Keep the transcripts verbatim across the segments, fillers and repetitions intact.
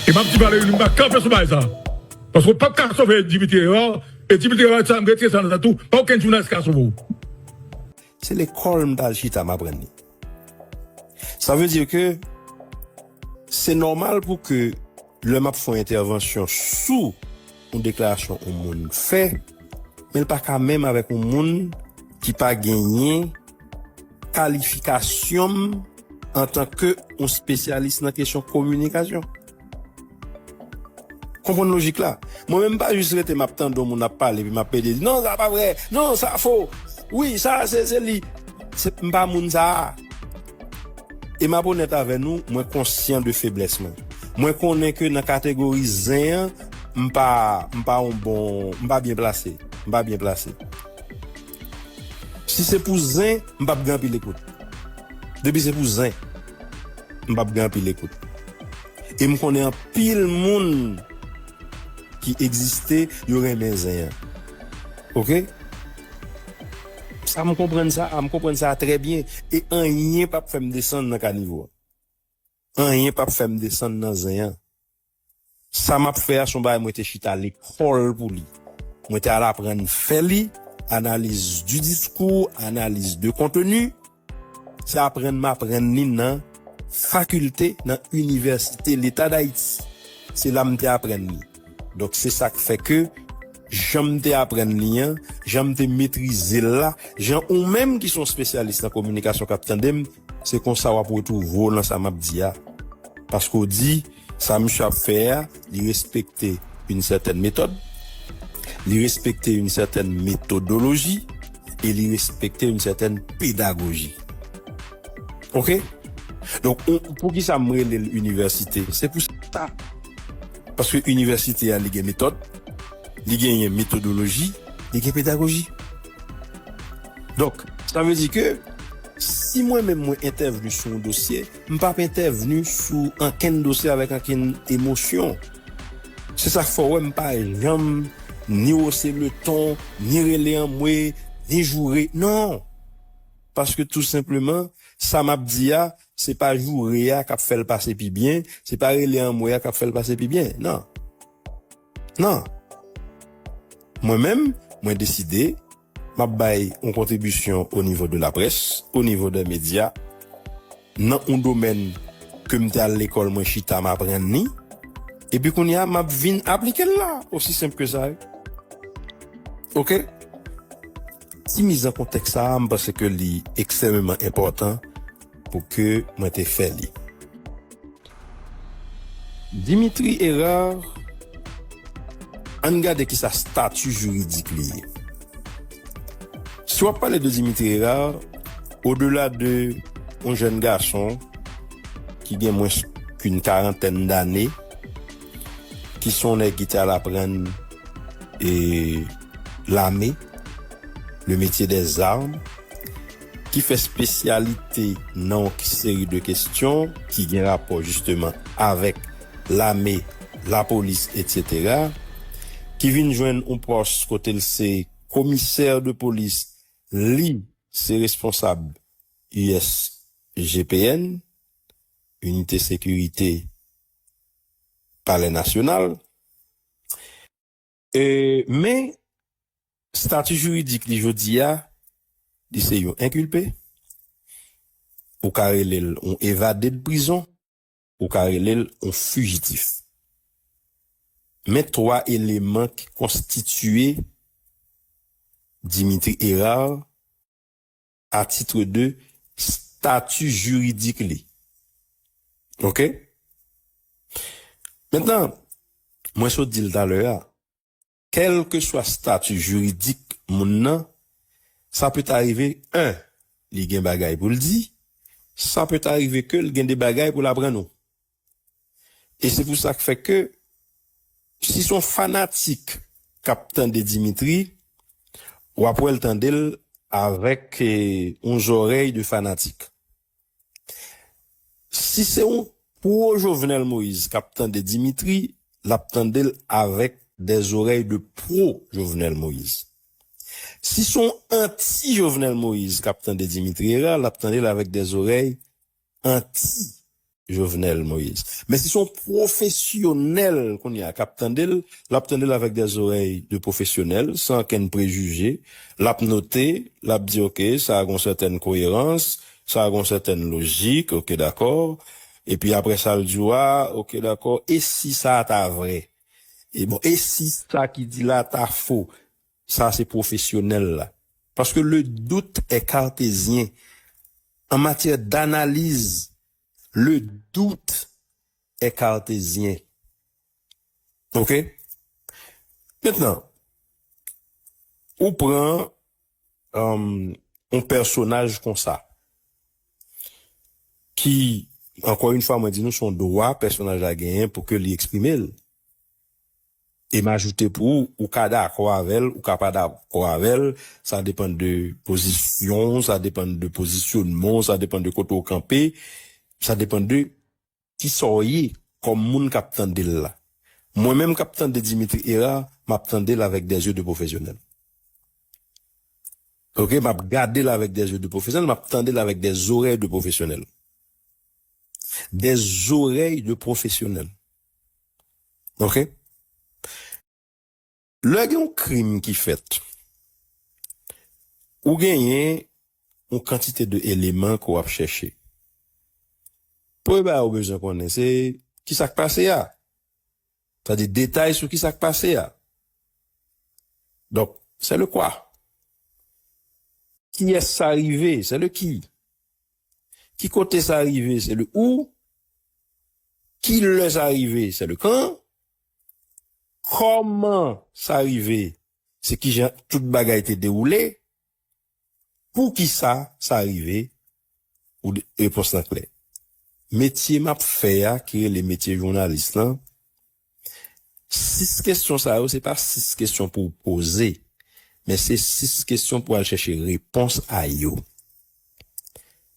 E m ap di Valery, m pa kanpe sou bagay sa. Paske w p ap ka sove Dimitri Hérard, e Dimitri Hérard sa m retire sa nan tèt ou, pa okenn jounalis ka sove w. Se lekòl m t al chita m aprann li. Sa vle di ke se nòmal pou ke lè m ap fè yon entèvansyon sou yon deklarasyon yon moun fè, men l pa ka menm avèk yon moun ki pa genyen kalifikasyon m antanke yon espesyalis nan kesyon kominikasyon. Konprann lojik la. Mwen menm pa jis rete m ap tande yon moun ap pale epi m ap plede di, "Non, sa pa vre. Non, sa fo. Wi, sa se, se li." Se, m pa moun sa a. E m ap onèt avè nou, mwen konsyan de feblès mwen. Mwen konnen ke nan kategori zen an, m pa, m pa yon bon, m pa byen plase. M pa byen plase. Si se pou zen, m p ap gen anpil ekout. Depi se pou zen, m p ap gen anpil ekout. E m konnen anpil moun ki egziste, yo renmen zen an. Oke? Sa m konprann sa, a, m konprann sa trè byen. E anyen p ap fè m desann nan kanivo a. Anyen p ap fè m desann nan zen an. Sa m ap fè a, se yon bagay mwen te chita lekòl pou li. Mwen te al aprann fè li, analiz di diskou, analiz de konteni. Se aprann m aprann li nan fakilte, nan Inivèsite Leta Dayiti. Se la m te aprann li. Donk, se sa k fè ke jan m te aprann li an, jan m te metrize l la, jan ou menm ki se yon espesyalis nan kominikasyon k ap tande m, se konsa w ap retwouve w nan sa m ap di a. Paske w di, sa misye ap fè a, li respekte yon sètèn metòd, li respekte yon sètèn metodoloji, e li respekte yon sètèn pedagoji. Oke? Donk, on, poukisa m rele l inivèsite? Se pou sa. Paske inivèsite a, li gen metòd, li genyen metodoloji, li gen pedagoji. Donk, sa vle di ke si mwen menm mwen entèvni sou yon dosye, m p ap entèvni sou ankenn dosye avèk ankenn emosyon. Se sa k fè w wè m pa janm ni wose le ton, ni rele anmwe, ni joure. Non! Paske tou senpleman, sa m ap di a, se pa joure a k ap fè l pase pi byen, se pa rele anmwe a k ap fè l pase pi byen. Non. Non. Mwen menm, mwen deside, m ap bay yon kontribisyon o nivo de laprès, o nivo de medya, nan yon domèn ke m te al lekòl, mwen chita, m aprann li. Epi kounye a, m ap vin aplike l la. Osi senp ke sa, wi. Oke? Ti miz an kontèks sa a, m panse ke li ekstrèmeman enpòtan pou ke mwen te fè li. Dimitri Hérard, ann gade kisa stati jiridik li ye. Si w ap pale de Dimitri Hérard, odela de yon jèn gason ki gen mwens k'une karantèn dane, ki se yon nèg ki te al aprann, e, lame, le métier des armes, ki fè espesyalite nan yon seri de kesyon ki gen rapò jisteman avèk lame, lapolis, etsetera, ki vin jwenn yon pòs kote l se komisè de polis, li se responsab U S G P N, Inite Sekirite Palè Nasyonal. E, men, stati jiridik li jodi a, li se yon enkilpe. Ou ka rele l yon evade de prizon, ou ka rele l yon fijitif. Men twa eleman ki konstitiye Dimitri Hérard a titre de stati jiridik li. Oke? Mentnan, mwen sot di l talè a, kèlkeswa stati jiridik moun nan, sa peta rive, en, li gen bagay pou l di, sa peta rive ke l gen de bagay pou l aprann ou. E se pou sa k fè ke, si se yon fanatik k ap tande Dimitri, w ap wè l tande l avèk, eh, yon zòrèy de fanatik. Si se yon pro Jovenel Moïse k ap tande Dimitri, l ap tande l avèk des oreilles de pro Jovenel Moïse. Si se yon anti Jovenel Moïse k ap tande Dimitri Hérard, l ap tande l avèk des oreilles anti Jovenel Moïse. Men si se yon pwofesyonèl kounye a k ap tande l, l ap tande l avèk des oreilles de professionnel, san okenn prejije. L ap note, l ap di, "Oke, sa a gen yon sètèn koyerans, sa a gen yon sètèn lojik, oke, dakò." Epi apre sa, l di w, "A, oke, dakò, e si sa a ta vrè? E bon, e si sa ki di la ta fo?" Sa se pwofesyonèl la. Parce que le doute est cartésien. En matière d'analyse, le doute est cartésien. OK? Maintenant, ou pran um, yon pèsonaj konsa, ki, ankò yon fwa, mwen di nou, se yon dwa pèsonaj la genyen pou ke li eksprime l. E m ajoute pou ou, ou ka dakò avè l, ou ka pa dakò avè l, sa depann de pozisyon, sa depann de pozisyonman, sa depann de kote w kanpe, sa depann de kisa w ye kòm moun k ap tande l la. Mwen menm k ap tande Dimitri Hérard, m ap tande l avèk des yeux de professionnel. OK, m ap gade l avèk des yeux de professionnel, m ap tande l avèk des oreilles de professionnel. Des oreilles de professionnel. OK? Lè gen yon krim ki fèt, ou genyen yon kantite de eleman ke w ap chèche. Premye bagay ou bezwen konnen, se ki sa k pase a. Sa di detay sou ki sa k pase a. Donk, c'est le quoi. Kiyès sa rive, c'est le qui. Ki kote sa rive, c'est le où. Ki lè sa rive, c'est le quand. Kòman sa rive, se kijan tout bagay te dewoule. Poukisa sa rive, ou de- repons lan klè. Metye m ap fè a, ki rele metye jounalis lan, sis kesyon sa yo, se pa sis kesyon pou w poze, men se sis kesyon pou w al chèche repons a yo.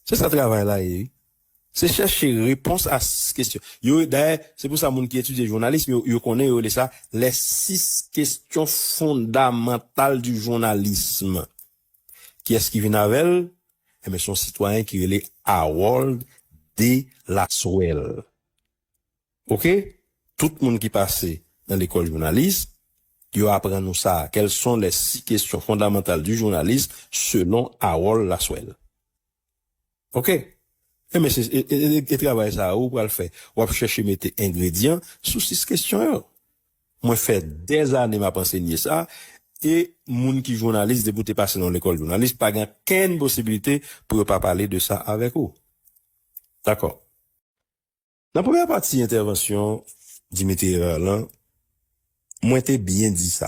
Se sa travay la ye, wi. Se chèche repons a sis kesyon. Yo, dayè, se pou sa moun ki etidye jounalis, yo, yo konnen, yo rele sa les six questions fondamentales du journalisme. Kiyès ki vin avè l? Enben, se yon sitwayen ki rele Harold de Laswel. OK? Tout moun ki pase nan lekòl jounalis, yo aprann nou sa. Quelles sont les six questions fondamentales du journaliste selon Harold Laswel? OK? Enben, se e, e, e, e travay sa a ou pral fè. W ap chèche mete engredyan sou sis kesyon yo. Mwen fè dèzane m ap ansenye sa, e moun ki jounalis, depi w te pase nan lekòl jounalis, pa gen kenn posiblite pou yo pa pale de sa avèk ou. Dakò. Nan premyè pati entèvansyon Dimitri Hérard lan, mwen te byen di sa.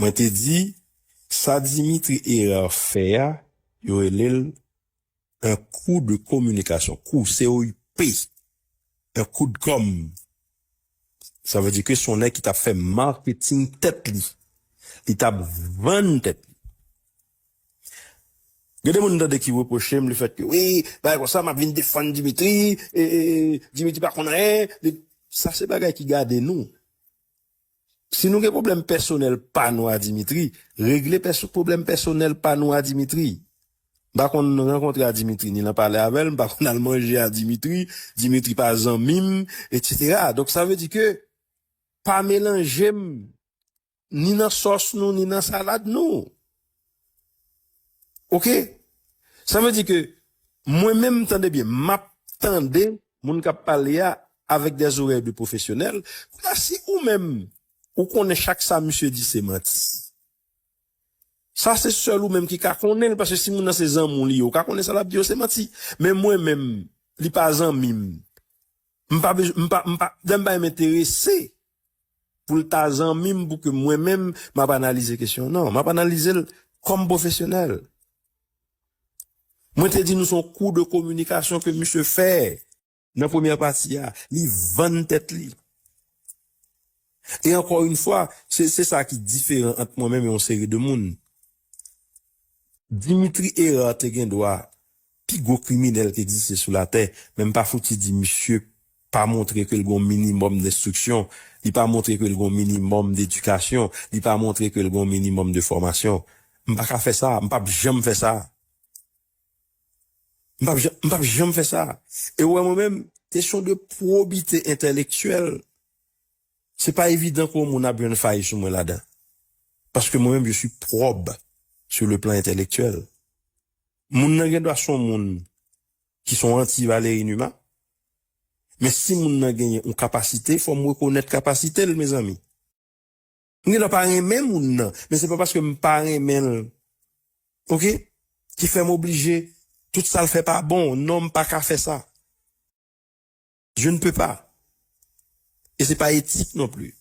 Mwen te di, sa Dimitri Hérard fè a, yo rele l un coup de communication. Kou, C O U P. Un coup de com. Sa vle di ke se yon nèg ki t ap fè marketing tèt li. Li t ap vann tèt li. Gen de moun m tande ki repwoche m lefèt ke, wi, bagay konsa, m ap vin defann Dimitri, e, e, e, Dimitri pa konn anyen. Li- Sa se bagay ki gade nou. Si nou gen pwoblèm pèsonèl pa nou a Dimitri, regle pèso- pwoblèm pèsonèl pa nou a Dimitri. M pa konn rankontre a Dimitri, ni nan pale avè l, m pa konn al manje a Dimitri, Dimitri pa zanmi m, etsetera. Donk, sa vle di ke pa melanje m ni nan sòs nou, ni nan salad nou. OK? Sa vle di ke mwen menm, tande byen, m ap tande moun k ap pale a avèk des oreilles de professionnel. Kounye a, si ou menm, ou konnen chak sa misye di se manti, sa se sèl ou menm ki ka konnen l, paske si moun nan se zanmi w li ye, ou ka konnen sa l ap di yo se manti. Men mwen menm, li pa zanmi m. M pa bezwen, m pa, m pa, dan m pa menm enterese pou l ta zanmi m pou ke mwen menm m ap analize kesyon. Non, m ap analize l kòm pwofesyonèl. Mwen te di nou se yon kou de kominikasyon ke misye fè nan premyè pati a. Li vann tèt li. E ankò yon fwa, se, se sa ki diferan ant mwen menm e yon seri de moun. Dimitri Hérard te gen dwa pi gwo kriminèl ki egziste sou latè, men m pa fouti di misye pa montre ke l gen yon minimòm denstriksyon, li pa montre ke l gen yon minimòm dedikasyon, li pa montre ke l gen yon minimòm de fòmasyon. M pa ka fè sa, m p ap janm fè sa. M p ap jan- m p ap janm fè sa. E ou wè mwen menm, question de probité intellectuelle. Se pa evidan ke yon moun ap jwenn fay sou mwen ladan. Paske mwen menm, je suis probe sur le plan intellectuel. Moun nan gen dwa se yon moun ki se yon anti Valéry Numa. Men si moun nan genyen yon kapasite, fò m rekonèt kapasite l, mezanmi. M gen dwa pa renmen moun nan, men se pa paske m pa renmen l, oke, ki fè m oblije, tout sa l fè pa bon. Non, m pa ka fè sa. Je ne peux pas. E se pa etik non pli.